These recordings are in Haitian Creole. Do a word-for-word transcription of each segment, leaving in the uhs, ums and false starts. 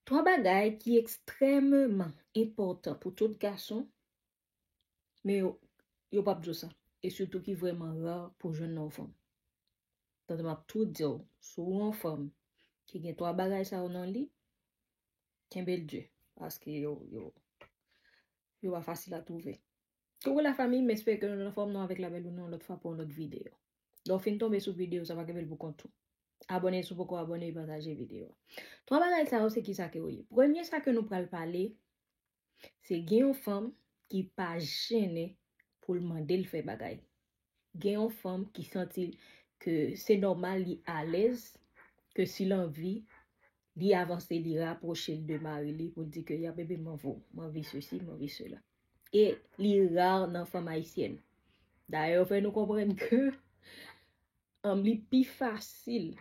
Twa bagay ki ekstrèmeman enpòtan pou tout gason, men yo, yo p ap di w sa. E sitou ki vrèman ra pou jwenn nan yon fanm. Tande m ap tou di w, si w yon fanm ki gen twa bagay sa yo nan li, kenbe l di, paske yo, yo, yo pa fasil a twouve. Koukou la fanmi, m espere ke nou anfòm, nou avèk la bèl ou nan yon lòt fwa pou yon lòt videyo. Lè w fin tonbe sou videyo, sa pa kenbe l pou kont ou. Abòne si w poko abòne e pataje videyo a. Twa bagay sa yo se kisa ke yo ye? Premye sa ke nou pral pale, se gen yon fanm ki pa jennen pou l mande l fè bagay. Gen yon fanm ki santi l ke se nòmal, li alèz, ke si l anvi, li avanse, li rapwoche l de mari li pou l di ke, ya bebe, m anvi w, m anvi sesi, m anvi sela. E li ra nan fanm ayisyèn. Dayè, yo fè nou konprann ke, um, li pi fasil,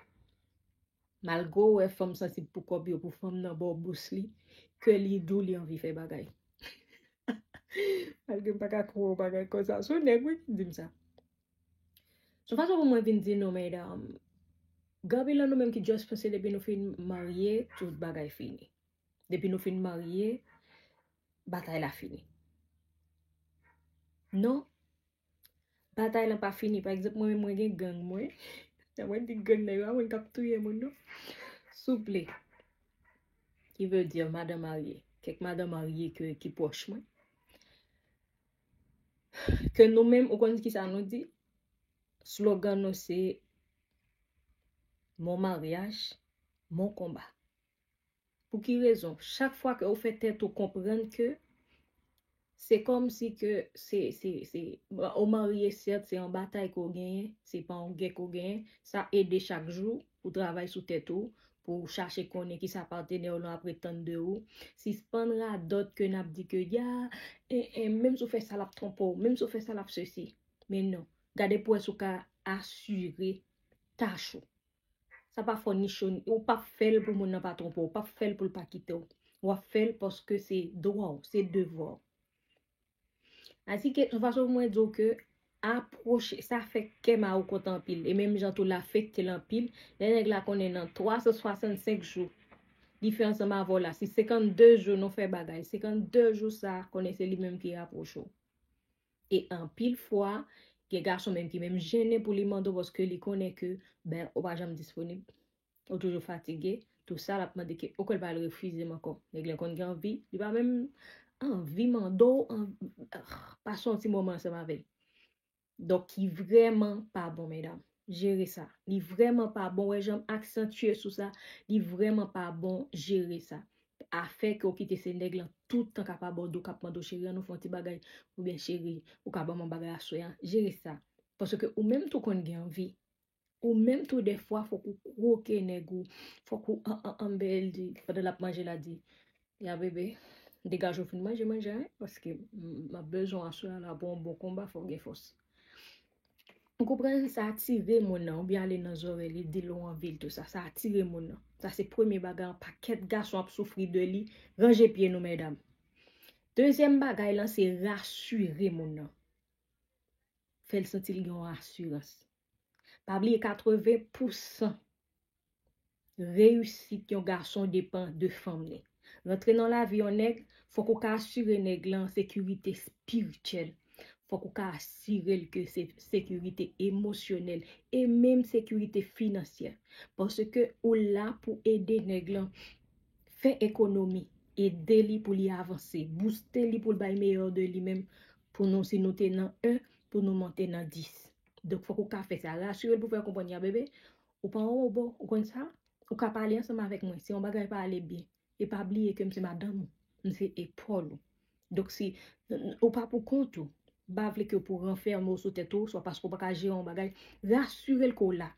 malgre w wè fanm sansib pou kòb yo, pou fanm nan ba w bous li, ke li di w li anvi fè bagay. Malgre m pa ka kwè yon bagay konsa. Se yon nèg, wi, ki di m sa. Se yon fason pou mwen vin di nou, medam, gen anpil nan nou menm ki just panse depi nou fin marye, tout bagay fini. Depi nou fin marye, batay la fini. Non, batay lan pa fini. Pa egzanp, mwen menm, mwen gen gang mwen. Lè mwen di gang nan, yo pa moun k ap touye moun, non. Souple. Ki vle di madan marye. Kèk madan marye ke, ki pwòch mwen. Ke nou menm, ou konn kisa nou di? Slogan nou se mon mariage, mon combat. Pou ki rezon? Chak fwa ke ou fè tèt ou konprann ke se kòmsi ke se, se, se, ou marye, sèt, se yon batay ke w genyen, se pa yon gè ke w genyen, sa ede chak jou pou travay sou tèt ou, pou w chache konnen kisa patnè w lan ap retann de ou. Sispann radòt ke n ap di ke, ya, e, e, menm si w fè sa, l ap twonpe w, menm si w fè sa, l ap sesi. Men non, gade pou wè si w ka asire tach ou. Sa pa fè w ni cho ni, ou p ap fè l pou moun nan pa twonpe w, ou p ap fè l pou l pa kite w. W ap fè l paske se dwa w, se devwa w. Asike, yon fason pou mwen di w ke apwoche, sa fè kè mari w kontan anpil. E menm jan tou l afekte l anpil. Lè nèg la konnen nan twa san swasannsenk jou, li fè ansanm avè w la, si senkannde jou nou fè bagay, senkannde jou sa, konnen se li menm ki rapwoche w. E anpil fwa, gen gason menm ki menm jennen pou li mande w paske li konnen ke, ben, ou pa janm disponib. Ou toujou fatige, tou sa, l ap mande ke, ou kwè l pral refize m ankò. Nèg la konn gen anvi, li pa menm anvi mande w, an-, ah, pase yon ti moman ansanm avè l. Donk, ki vrèman pa bon, medam. Jere sa. Li vrèman pa bon. Wè jan m aksantye sou sa, li vrèman pa bon. Jere sa. Afè ke w kite se nèg lan tout tan k ap abòde w, k ap mande w, cheri, ann nou fè yon ti bagay, oubyen cheri, ou ka ban m yon bagay aswè an. Jere sa. Paske ou menm tou konn gen anvi. Ou menm tou dèfwa, fòk ou kwoke nèg ou, fòk ou an, an, an, bèl di, pandan l ap manje la di, ya bebe, degaje w fin manje, manje a, paske m, m ap bezwen w aswè a la pou yon bon konba, fòk gen fòs. Ou konprann, sa atire moun nan, oubyen ale nan zòrèy li, di l ou anvi l, tou sa, sa atire moun nan. Sa se premye bagay, yon pakèt gason ap soufri de li, ranje pye nou, medam. Dezyèm bagay lan, se rasire moun nan. Fè l santi l gen yon asirans. Pa bliye katreven pousan reyisit yon gason depann de fanm li. Rantre nan lavi yon nèg, fòk ou ka asire nèg lan sekirite espirityèl. Fòk ou ka asire l ke se sekirite emosyonèl e menm sekirite finansyè. Paske ou la pou ede nèg lan fè ekonomi, ede li pou li avanse, bouste li pou l bay meyè de li menm, pou nou, si nou te nan en, pou nou monte nan dis. Donk, fòk ou ka fè sa. Rasire l pou fè l konprann, ya bebe, ou pa yon wobo, ou konn sa? Ou ka pale ansanm avèk mwen. Si yon bagay pa ale byen, e pa bliye ke m se madanm ou, m se epòl ou. Donk, si ou pa pou kont ou, m pa vle ke pou ranfèmen w sou tèt ou, swa paske ou pa ka jere yon bagay, rasire l ke w la.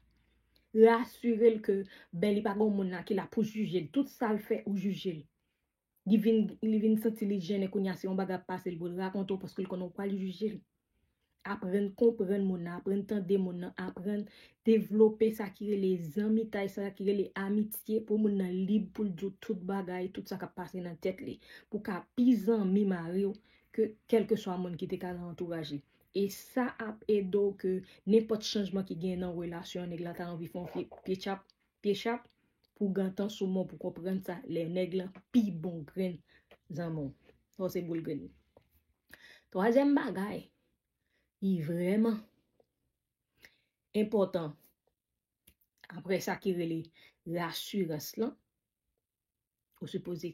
Rasire l ke, ben, li pa gen yon moun la ki la pou jije l. Tout sa l fè, ou jije l. Li vin, li vin santi li jennen kounye a, se yon bagay ap pase l pou l rakonte w, paske l konnen w pral jije l. Aprann konprann moun nan, aprann tande moun nan, aprann devlope sa ki rele zanmitay, sa ki rele amitye, pou moun nan lib pou l di w tout bagay, tout sa k ap pase nan tèt li. Pou w ka pi zanmi mari w ke kèlkeswa moun ki te ka nan antouraj li. E sa ap ede w ke nenpòt chanjman ki gen nan relasyon an, nèg la ta anvi fè yon pye, pye tchap, pye chap, pou w gen tan sou men w pou w konprann sa, lè nèg lan pi bon grenn zanmi w. Sa se boul grenn. Twazyèm bagay, ki vrèman enpòtan, apre sa ki rele rasirans lan, ou sipoze